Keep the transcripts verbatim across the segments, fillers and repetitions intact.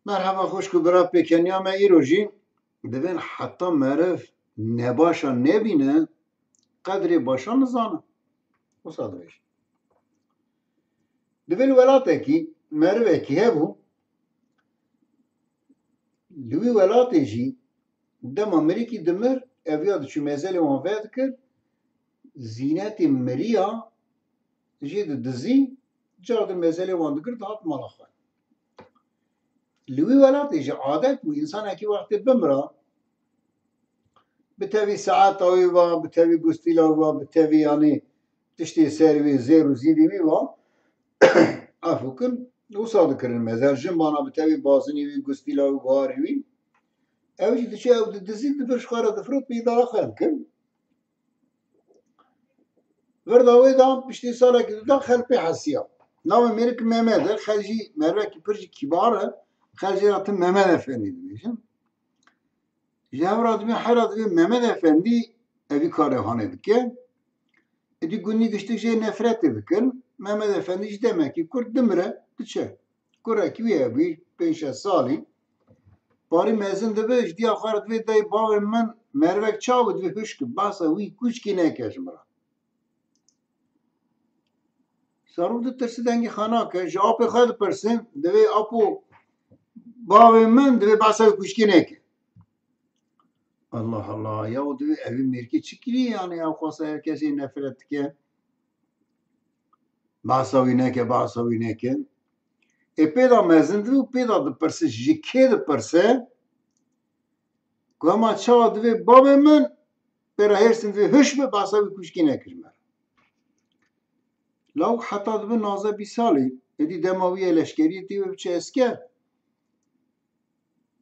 Merheba xwişk û bira pêkeniya me îro jî divên heta meriv nebaşa nebîne, qedrê başa nizane. Wisa dibêje. Divê li welatekî merivekî hebû, li wî welatê jî dema mirîkî dimir, ev ya diçû mezelê wan vedikir, zînetê miriya jê didizî, car di mezelê wan digir dihat mala xwe. Li wî welatê jî adet bû, însanekî wextê bimira, bi tevî saeta wî va, bi tevî gustîla wî va, bi tevî, yanî tiştê ser wî zêr û zîvî wî va, efû kin, wisa dikirin mezel, jin bana bi tevî bazinî wî, gustîla wî, guharî wî. Ew jî diçû ew didizî, dibir ji xwe re difirot, pêdara xwe dikin. Vir da wê de piştî salekî du da xel pê hesiya. Navê mêrik Mehmed e, xel jî merivekî pir jî kîbar e, xel jê re tim Mehmed Efendî dibêjin. Ji hev re dibê hera dibê Mehmed Efendî evî karê hanê dike. Êdî gundî giştik jê nefretê dikin. Mehmed Efendî ji demekî kurt dimire, diçe. Kurekî wî hebû, pênc şeş salî. Parî mezin dibe, ji diya xwe re divê, dayê bavê min merivek çawa bû, divê hişk, behsa wî kûçkî neke ji min re. Zarok ditirsi, dengê xwe nake, ji apê xwe dipirsin, divê apo bavê min, divê behsa wî kûçkî neke. Allah Allah, ya divê evî mêrkê çi kirî, yanî ew xwasa her kesê nefret dike. Behsa wî neke, behsa wî neke. Ê pê de mezin dibe û pê de dipirse, ji kê dipirse? Ku hema çawa divê bavê min, pê re hêrsîn divê hiş be, behsa wî kûçkî nekir me. Lawik heta dibe nozdeh bîst salî, êdî dema wî ye leşkeriyê tê wê biçe esker.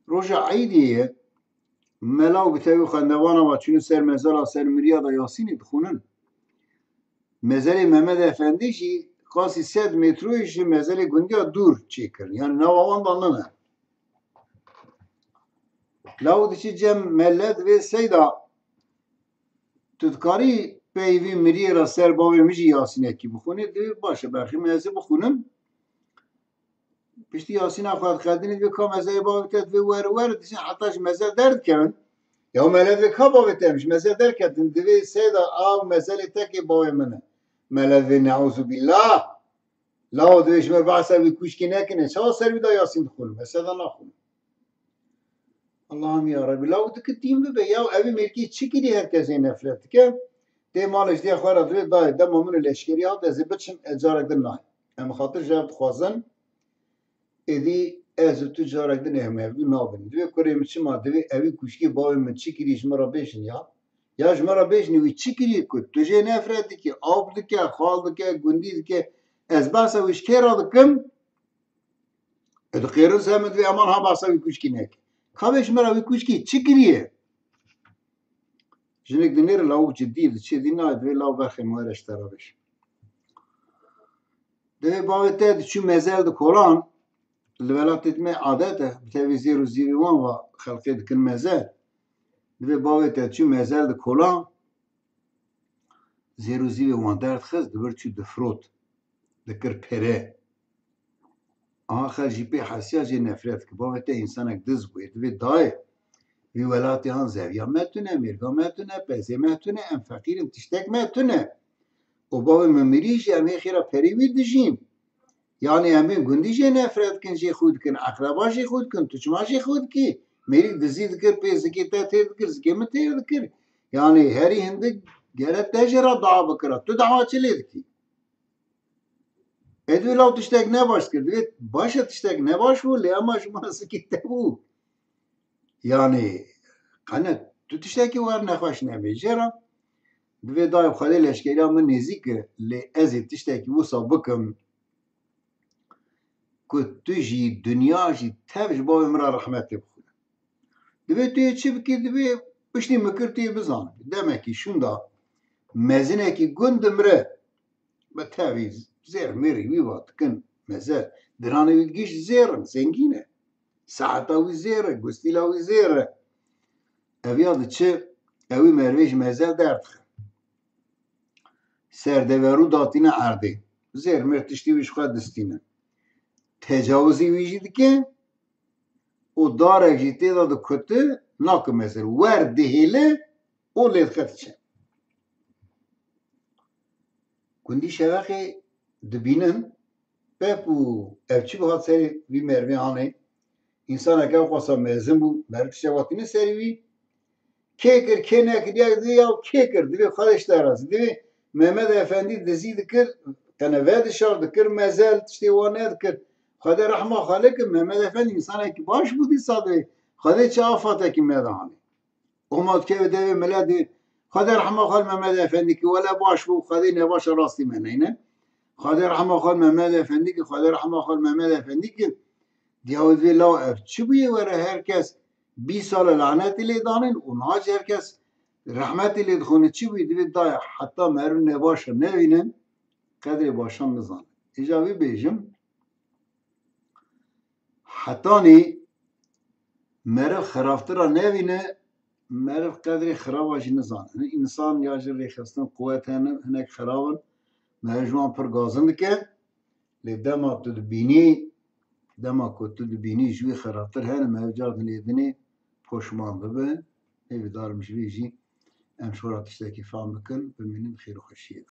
Roja Eydê ye, mela û bi tevî xwendevana ve çûne ser mezela, ser miriya de Yasînê dixwînin. Mezelê Mehmed Efendî jî qasî sed metroyê ji mezelê gundiya dûr çêkirin. Yanî nava wan de nine. Law diçî cem mele divê, seyda, tu dikarî peyvî miriyê re ser bavê min jî Yasînekî bixwînî? Divê baş e, berxî min ez ê bixwînim. Piştî Yasîna xwe dixwendinî, divê ka mezelê bavê te, divê wer wer, dişin heta ji mezel derdikevin. Ya mele divê ka bavê te em ji mezel derketin, divê seyda, ew mezelê tekê bavê min e. Mele divê neûzubîllah. Law divê ji me behsa wî kûçkî nekine. Çawa ser wî de Yasîn dixwînim? Ez seda naxwînim. Allah'ım ya Rabbi, law dike tîm bibe. Ya evî mêrkê çi kirî, her kesê nefret dike. Tê malê ji diya xwe re divê, dayê, dema min û leşkerî hat, ez ê biçim, ez carek din nayêm. Em xatir ji hev dixwazin. Êdî ez û tu carek din em hevdû nabin. Divê kurê min çima, divê evî kûçkê bavê min çi kirî ji min re bêjin ya. Ya ji min re bêjin wî çi kirî ku tu jê nefret dikî, ap dike, xal dike, gundî dike. Ez behsa wî ji kê re dikim? E, diqêrin ser min, divê eman ha behsa wî kûçkî neke. Ka bê ji min re wî kûçkî çi kiriye? Jinik dinêre, lawik cidî diçe, dî nayê, divê law berxê min were ji te re bêjim. Divê bavê te diçû mezel di kolan, li welatê me adet e, bi tevî zêr û zîvê wan ve xelqê dikin mezel. Divê bavê te diçû mezel di kolan, zêr û zîvê wan derdixist, dibir çû difirot, dikir pere. Aha xel jî pê hesiya, jê nefret dike. Bavê te însanek diz bûye. Divê dayê, vî welatê han zeviya me tune, mêrga me tune, pezê me tune, em feqîr in, tiştek me tune. Û bavê min mirî jî, em ê xêra perê wî dijîn. Yanî em ê gundî jê nefret dikin, jê xwe dikin, eqreba jê xwe dikin, tu çima jê xwe dikî? Mêrik dizî dikir, pê zikê te têr dikir, zikê min têr dikir. Yanî herî hindik gere te jê re dua bikira. Tu dua çi lê dikî? Ê divê law tiştek nebaş dikir. Divê baş e, tiştek nebaş bû, lê ema ji min re zikê te bû. Yanî qene tu tiştekî wer nexweş nebê jê re. Divê dayê, bi Xwedê leşkeriya min nêzîk e, lê ez ê tiştekî wisa bikim ku tu jî, dinya jî tev ji bavê min re rehmetê bixwîne. Divê tu yê çi bikî? Divê piştî min kir tu yê bizanibî. Demekî şûnda mezinekî gund dimire. Bi tevî zêr mêrî wî va dikin meze. Diranê wî gişt zêr in, zengîn e. Saeta wî zêr e, gustîla wî zêr e. Ev ya diçe, ewî merivê ji mezel derdixe. Ser deverû datîne erdê. Zêr mêr tiştî wî ji xwe distîne. Tecawizî wî jî dike. û darek jî tê de dikute, nake mezin. Wer dihêle û lê dixe diçe. Gundî şevexê dibînin, pep û ev çi bi hat serê vî merivê hanê? Însaneke ew xwasa mezin bû, meriv tiştek hatine serê wî. Kê kir, kê nekir, yek dibê ya kê kir, divê Xwedê ji te razî. Divê Mehmed Efendî dizî dikir, qeneve dişar, dikir mezel, tiştê wan nedikir. Xwedê rehma xwe lê kir, Mehmed Efendî însanekî baş bû, dîsa divê Xwedê çi afatekî me de hanê. Homa dikeve devê milet dê, Xwedê rehma xwe li Mehmed Efendî kir, wele baş bû, Xwedê nebaşa rastî me neyne. Xwedê rehma xwe li Mehmed Efendî kir, Xwedê rehma xwe li Mehmed Efendî kir. Diya wê divê law ev çi bûye were her kes bîst sal e lanetê lê danên û niha jî her kes rehmetê lê dixwîne, çi bûye? Divê dayê heta meriv nebaşa nevîne qedrê başan nizane. Îja vî bêjim, hetanî meriv xirabtir a nevîne, meriv qedrê xiraba jî nizane. Hin însan ya ji rêxistin quwet hene, hinek xirab in, meriv ji wan pir gazin dike. Lê dema tu dibînî, dema ku tu dibînî ji wî xirabtir hene, meriv car dilê dinê poşman dibe. Hêvîdar im ji vî jî em ji xwe re tiştekî fehm bikin, bimînin xêr û xweşiyê de.